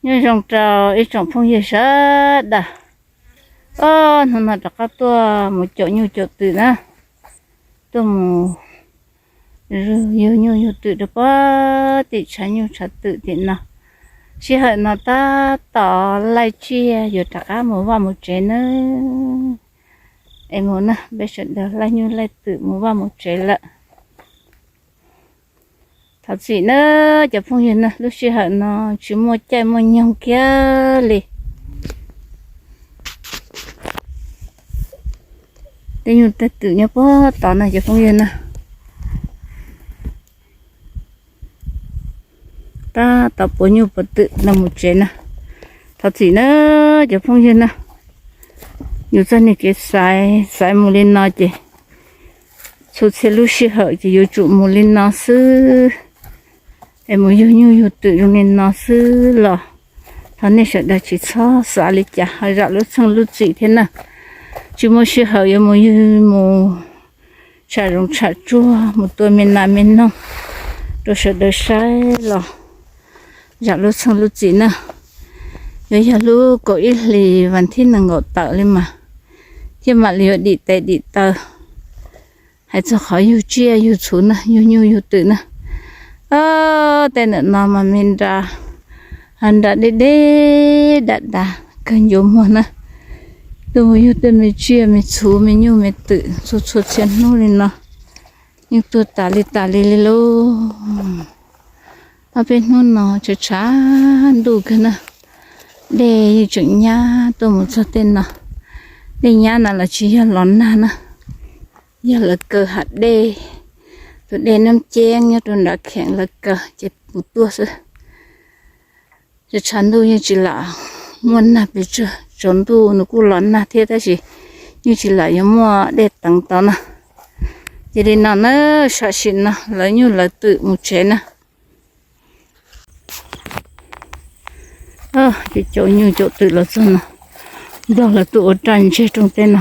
Nyob zoo rau ib tsoom phooj ywg sawv daws. Os, hnub no rov qab tuaj mus caum nyuj caum twm na, tuaj mus yug nyuj yug twm rau puag tim tshav nyuj tshav twm tim no. Sij hawm no tab tom laij tsiaj yuav rov qab mus vaj mus tsev nawb. Es mus na, peb sawv daws laij nyuj laij twm mus vaj mus tsev lawm. Thov txim nawb cov phooj ywg na, lub sij hawm no tsis muaj caij muaj nyoog kiag li. Tej nyuj tej twm nyob puag tod na cov phooj ywg na. Tab tom puav nyuj puav twm no mus tsev na. Thov txim na cov phooj ywg na, yus txoj niag kev xaiv xaiv mus li no ces txhua txhia lub sij hawm ces yuav tsum mus li no xwb, es mus yug nyuj yug twm zoo li no xwb los thov nej sawv daws tsis txhob xav li cas, ho zam lub txheej lub txim thiab na. Tsis muaj sij hawm yuav mus yug mus tsham zoov tsham tsuag, mus tua me nas me noog rau sawv daws saib los zam lub txheej lub txim na. Yuav yog lub kaum ib hlis vas thib nees nkaum tawm li mas thiaj mam li yuav dim tes dim taw hais txog qhov yug tsiaj yug txhu na, yug nyuj yug twm na. Os, tej ntawm no mas me nra, nra deb deb dam dav kawg ncuav muag na. Tuaj mus yug tej me tsiaj me txhu me nyuj me twm txhua txhua txhia hnub li no, yeej tuag tas li tas li li lauj. Ob peb hnub no tshav tshav ntuj kawg na, dej yeej tseem nyab tuaj mus txog tej no. Dej nyab na los tsis yog los nag na, yog lawv kaw hav dej, tus dej Nab Ceeb nyob rau nram Kheem lawv kaw ces mus tuaj xwb. Tshav tshav ntuj yeej tsis lam muaj nag pes tsawg, tsaus ntuj nws kuj los nag thiab tab sis yeej tsis lam yuav muaj dej teev tau na. Ces li no na, sam sim no lawv nyuj lawv twm mus tsev na. Ces caum nyuj caum twm los txog no, nrog lawv tuaj ua raj ntseg rooj teb no,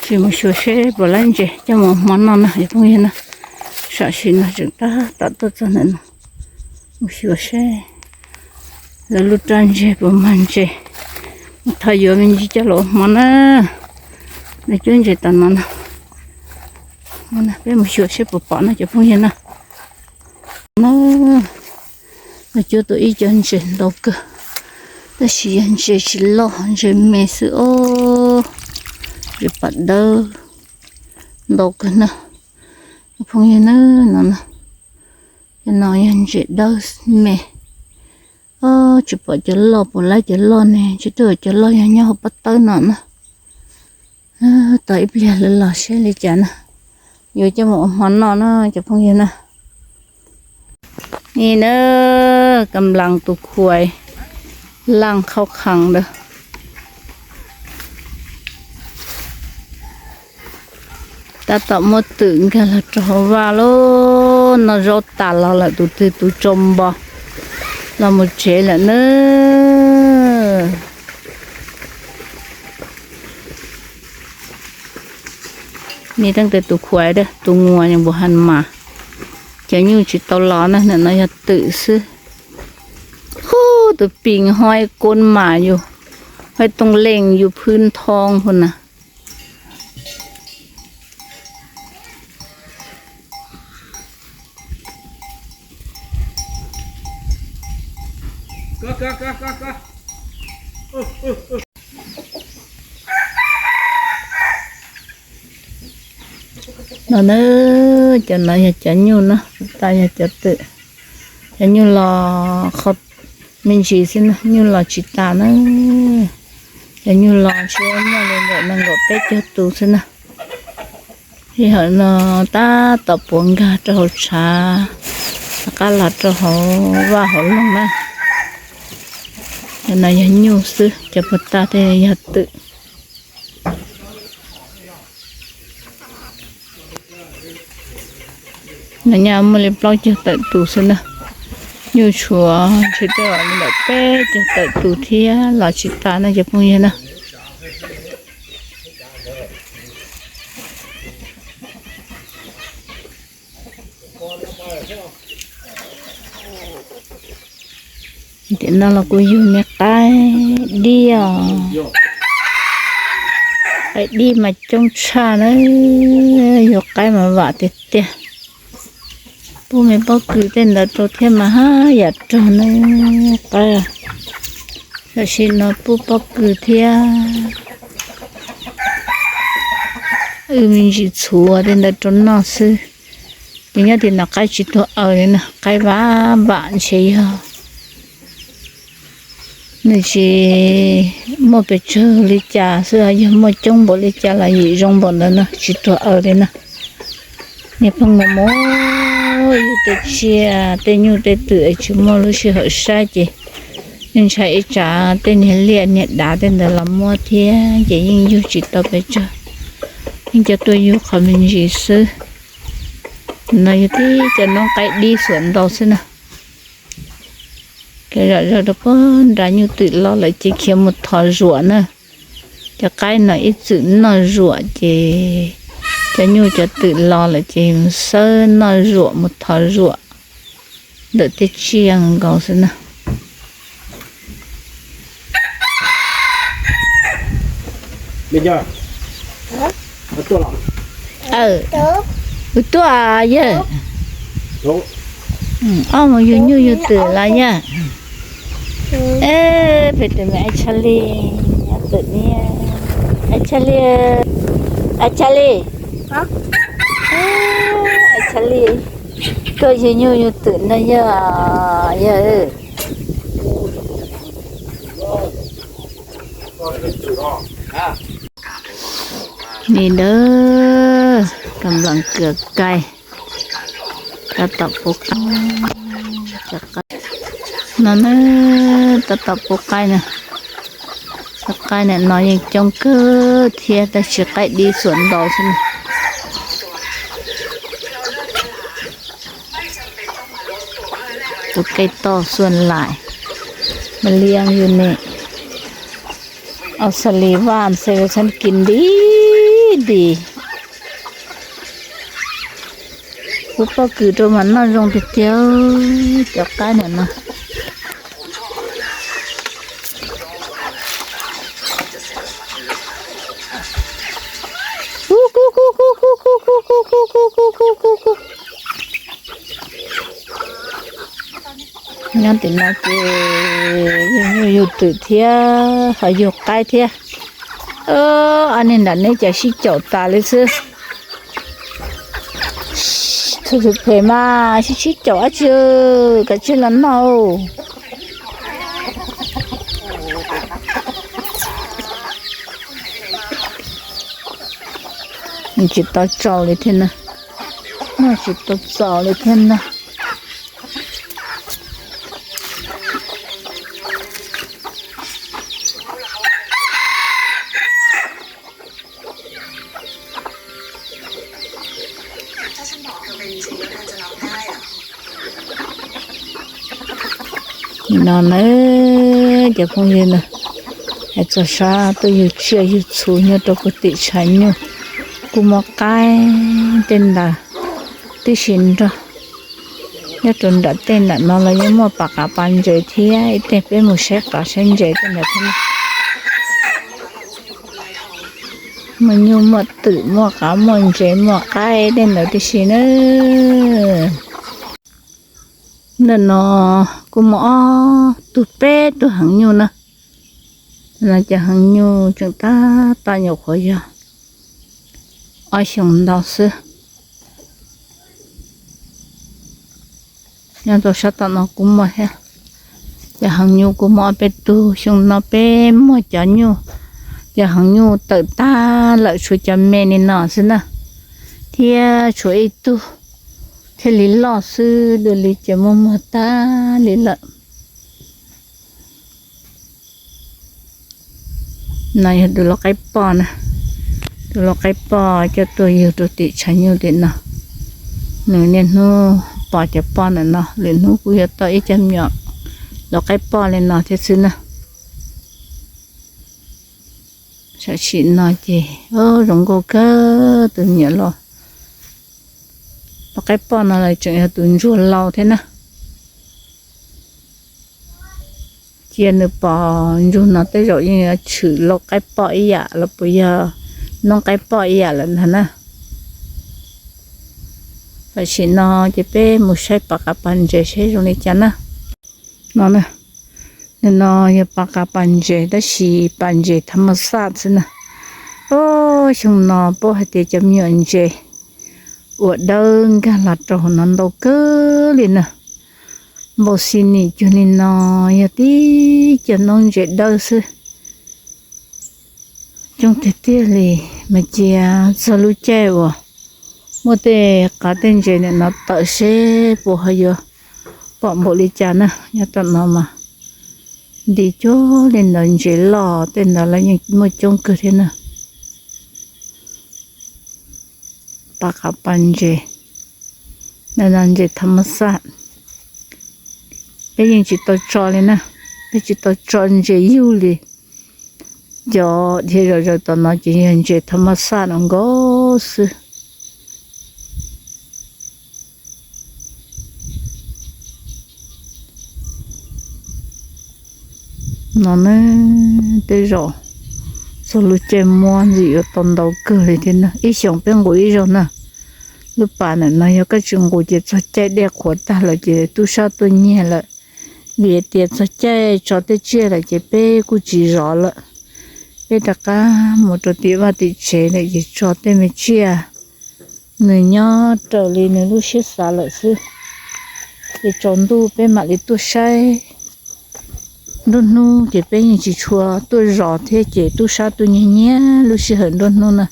tsis mus xyuas seb puas laib ntses coj mus hmo noj na cov phooj ywg na. Sam sim no tseem tab tom tuaj txog ntawm no, mus xyuas seb lawv lub raj ntseg puas mag ntses, mus thov yuav me ntsis coj los ua hmo na. Lawv cuab ntses tom no no, peb mus xyuas seb puas pom no cov phooj ywg na. No, lawv cuab tau ib co ntses ntau kawg, tab sis yog ntses tsis loj, ntses me xwb os, ntses pam dawb ntau kawg na. Phooj ywg na, no, cov no yog ntses dawb me. Tsis pom cov loj puas laib cov loj ne, tsis tuaj cov loj yog nyob hauv pob tawb no na. Tos ib pliag lawv los seb li cas na, yuav coj mus ua hmo noj na cov phooj ywg na. Ni na, kam las tus khuais laj khauj kheev ntawd. Tab tom muab twm nkag los rau hauv vaj lauj, noj zaub tas los lawm tus twg tus tsau npo los mus tsev lawm na. Ni teej tes tus khuais, tus nguas npus has mas, cov nyuj tsis tau los na, ntawm no yog twm xwb. Hu, tus pis hoi koob mas yus, hoi tooj leej yus phwb nthoob hu na. No na, cov no yog cov nyuj na, tas yog cov twm. Cov nyuj los qhov me ntsis xwb na, nyuj los tsis tas na. Cov nyuj los tsis muaj li ntawm nees nkaum peb caug tus xwb na. Sij hawm no tab tom puav nkag rau hauv tshav, rov qab los rau hauv vaj hauv loog na. Cov no yog nyuj xwb, cov puag ta tej yog twm. No nyaj muaj li plaub caug tawm tus xwb na. Nyuj tshuav ntshe twb li ntawm peb caug tawm tus thiab los tsis tas na cov phooj ywg na. No los kuv yug me qaib dib os. Qaib dib mas coob tshaj na, yug qaib mas vam tiag tiag. Pub me pob kws tej ntawd rau thiab mas haj yam rog na qaib. Tam sim no pub pob kws thiab wb me ntsis txhuv tej ntawd rau noj xwb. Ces nyob tim no qaib tsis tuag aws li na, qaib vam vam ntshe yog nws tsis muaj pes tsawg li cas xwb, yog muaj coob npaum li cas los yim zoo npaum ntawd na, tsis tuag aws li na. Niag pheej mus mus yug tej tsiaj tej nyuj tej twm es tsis muaj lub sij hawm saib ces yeej ntshai ib tsam tej niag liaj niag dav tej ntawd los muab thiab ces yeej yug tsis tau pes tsawg, yeej coj tuaj yug qhov me ntsis xwb. No yog tib cov noob qaib dib xuam ntau xwb na. Cov zom zaws rau puag nrad nyuj twm los lawm ces khiav mus thov zuam na. Cov qaib no ib txwm noj zuam ces cov nyuj cov twm los lawm ces mus xawb noj zuam mus thov zuam ntawm tej tsiaj nkaus xwb na. Wb tuaj yawg. Ob mus yug nyuj yug twm los yawg. Pem tus me Ais Tshaj Li, twm ni, Ais Tshaj Li, Ais Tshaj Li, Ais Tshaj Li, tuaj yug nyuj yug twm no yawg, yawg. Ni dawb, kam lees kws kaij, tab tom pub qaib no na, tab tom pub qaib na. Cov qaib nim no yeej coob kawg thiab tab sis qaib dib xuam ntau xwb na. Tus kaij toj xuam laim, ma liab yus ne, au xa li vaj xev txheeb kis nti nti. Kuv pob kws rau mas noj zoo tiag tiag cov qaib nim no. Nyob tim no ces yug nyuj yug twm thiab ho yug qaib thiab. Ob niag nram neb cas sib caum tas li xwb. Txhua tus phem mas sib sib caum dab tsi, kav tsij los noj. Noj tsis tau txaus li thiab na, noj tsis tau txaus li thiab na. No na, cov phooj ywg na, hais txog sab tuaj yug tsiaj yug txhu nyob rau kuv tim tshav nyuj, kuj muaj qaib tej ntawd tib si nrog. Nyob rau nram tej ntawm no los yeej muaj pas qav pas ntses thiab, ib teg peb mus saib qav saib ntses tej ntawd thiab. Muaj nyuj muaj twm muaj qav muaj ntses muaj qaib tej ntawd tib si na. Ntawm no kuj muaj ob tug peb tug heev nyuj na. No cov heev nyuj tseem tab tom nyuam qhuav yog ob xyoos ntau xwb. Nyob rau sab tom no kuj muaj thiab. Cov heev nyuj kuj muaj ob peb tug, xyoo no peb muag cov nyuj, cov heev nyuj tawm tag lawm tshuav cov me li no xwb na, thiab tshuav ib tug thiaj li loj xwb, dua li ces muag muag tag li lawm. No yog tus lau qaib poj na, tus lau qaib poj coj tuaj yug rau tim tshav nyuj tim no. Nws niaj hnub pom cov poj ntawm no, lwm hnub kuj yuav tau ib co me nyuam lau qaib poj li no thiab xwb na. Tam sim no ces zoo nkauj kawg tus me nyuam lau, lau qaib poj no los tseem yog tus ntsuag lau thiab na. Cia nws pom ntsug no tej zaum yeej yuav tshwm lau qaib poj ib yam los puas yog noob qaib poj ib yam lawm ntag na. Tam sim no ces peb mus saib pas qav pas ntses seb zoo li cas na. No na, nim no yog pas qav pas ntses tab sis pas ntses tham mas xaj xwb na. Xyoo no paub hais tias cov me nyuam ntses uas dawb nkag los rau hauv no ntau kawg li na. Npau xi nim cuag li no yog tib cov noob ntses dawb xwb. Coob tiag tiag li, mas cia txog lub caij uas muaj tej qav tej ntses nim no tawm seb puas ho yuav pom npaum li cas na. Nyob tom no mas nti cuag li ntawd, ntses loj tej ntawd los yeej muaj coob kawg thiab na. Pas qav pas ntses, ntses tham mas xaj, peb yeej tsis tau tso li na. Peb tsis tau tso ntses yug li. Cov dhia zom zaws tom no ces yog ntses tham mas xaj no nkaus xwb. No ne, tej zaum txog lub caij muab ntxiv yuav tau ntau kawg li thiab na. Ib xyoos peb nqus ib zaug na. Lub pas ntawm no yog koj tsis nqus ces txog caij dej qhuav tag lawm ces tub sab tuaj nyiag lawm. Vim tias txog caij tso tej tsiaj lawm ces peb kuj tsis zov lawm. Peb rov qab mus rau tim vaj tim tsev lawm ces tso tej me tsiaj nws nyob raws li nws lub siab xav lawm xwb. Ces tsaus ntuj peb mam li tuaj saib. Nruab hnub ces peb yeej tsis tshua tuaj zov thiab ces tub sab tuaj nyiag nyiag lub sij hawm nruab hnub na.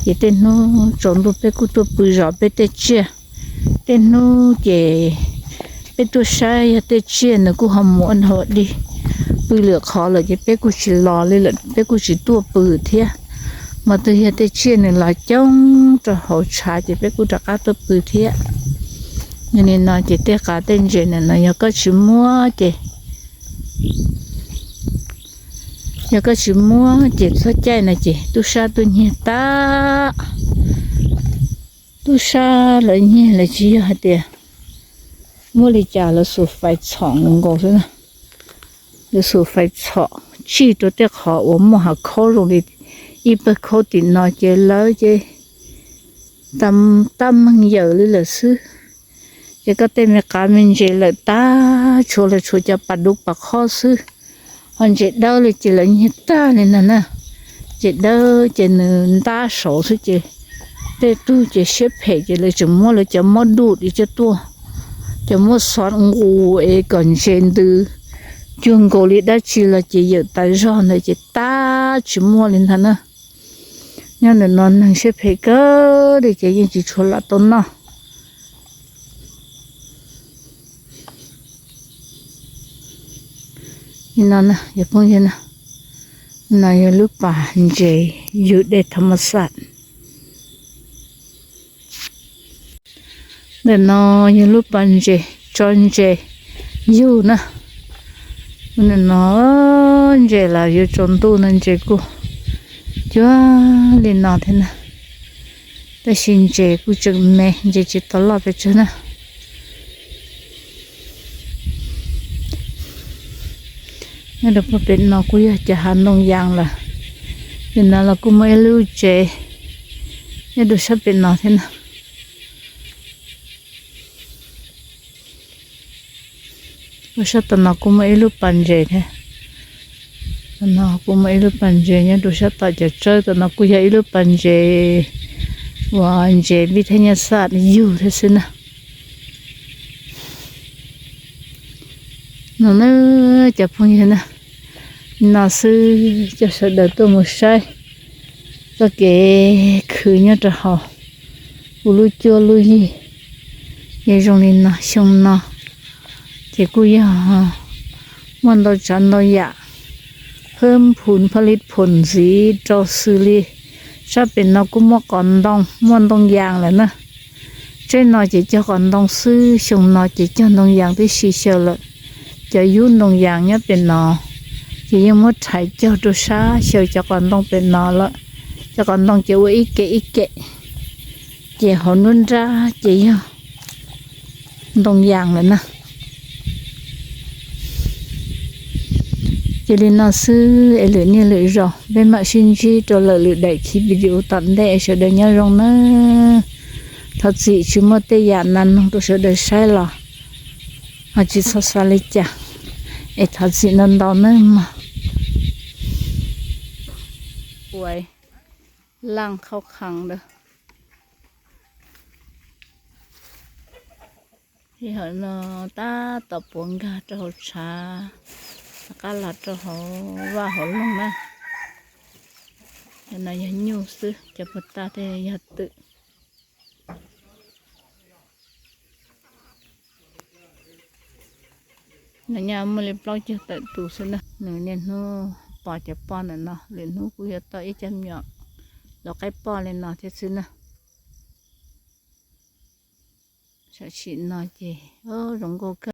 Ces tej hnub tsaus ntuj peb kuj tuaj pw zov peb tej tsiaj. Tej hnub ces peb tuaj saib yog tej tsiaj nws kuj ho mus ua dog dig pw lwm qhov lawm ces peb kuj tsis los li lawm, peb kuj tsis tuaj pw thiab. Mas twb yog tej tsiaj nws los coob rau hauv tshav ces peb kuj rov qab tuaj pw thiab. Yog li no ces tej qav tej ntses ntawm no yog koj tsis muab ces, yog koj tsis muab ces txog caij no ces tub sab tuaj nyiag tag. Tub sab lawv nyiag lawv tsis yog hais tias muab li cas, lawv xuas fais txhom nkaus nkaus xwb na. Lawv xuas fais txhom tsij rau tej qhov uas muaj hav khaub zoo li ib pawg khaub tim no ces lawv ces tab meeg yawm li lawm xwb. Ces koj tej me qav me ntses lawm tag, tshuav lawv tshuav cov pas dub pas qhob xwb. Ho ntses dawb li ces lawv nyiag tag li ntag na. Ntses dawb ces nws ntab saud xwb ces tej tug ces siab phem ces lawv tseem muab lawv cov mob dub li coj tuaj, cov muab xov nqus es kom ntses ntws cuag nkaus li dab tsi los ces yawm tas zog ntawd ces tab tsis muaj li ntag na. Nyob ntawm no neeg siab phem kawg li ces yeej tsis tshua lam tau noj. No, no yog lub pas ntses yug dej tham mas xaj. Ntawm no yog lub pas ntses tso ntses yug na. Ntawm no ntses los yuav tsaus ntuj no ntses kuj cuag li no thiab na. Tab sis ntses kuj tseem me, ntses tsis tau loj pes tsawg na. Nyob rau puag pem no kuj yog cov hav ntoo yas lawm. Pem no los kuj muaj ib lub tsev nyob rau sab pem no thiab na. Rau sab tom no kuj muaj ib lub pas ntses thiab. Tom no kuj muaj ib lub pas ntses nyob rau sab tom cov tsawb. Tom no kuj yog ib lub pas ntses uas ntses vij thaj nyaj xaj yug thiab xwb na. No na, cov phooj ywg na, no xwb coj sawv daws tuaj mus saib txoj kev khwv nyob rau hauv kuv lub cuab lub yig. Yog zoo li no, xyoo no ces kuj yog muaj ntau tsav ntau yam, phab phu phaj li phu ntxiv rau xws li sab pem no kuj muaj qos ntoo, muaj ntoo yas lawm na. Tsev no ces cog qos ntoo xwb, xyoo no ces cog ntoo yas tib si xyaw lawm. Cov yub ntoo yas nyob pem no ces yeej muab rhais cog rau sab xyaw cov qos ntoo pem no lawm. Cov qos ntoo ces ua ib kem ib kem, ces hauv nruab nrab ces yog ntoo yas lawm na. Ces li no xwb es lwm niaj lwm zaus peb mam sib ntsib rau lawm lwm daim khiv video tom ntej es sawv daws nyob zoo nawb. Thov txim tsis muaj tej yam nas noog rau sawv daws saib los ho tsis txhob xav li cas es thov txim ntau ntau nawb mog. Ua laj khauj kheev lawm. Li hawm no tab tom puav nkag rau hauv tshav, rov qab los rau hauv vaj hauv loog na. Cov no yog nyuj xwb, cov puag ta thiaj yog twm. No nyaj muaj li plaub caug tawm tus xwb na. Nws niaj hnub pos cov poj ntawm no, lwm hnub kuj yuav tau ib cov me nyuam los qaib poj li no thiab xwb na. Tam sim no ces zoo nkauj kawg.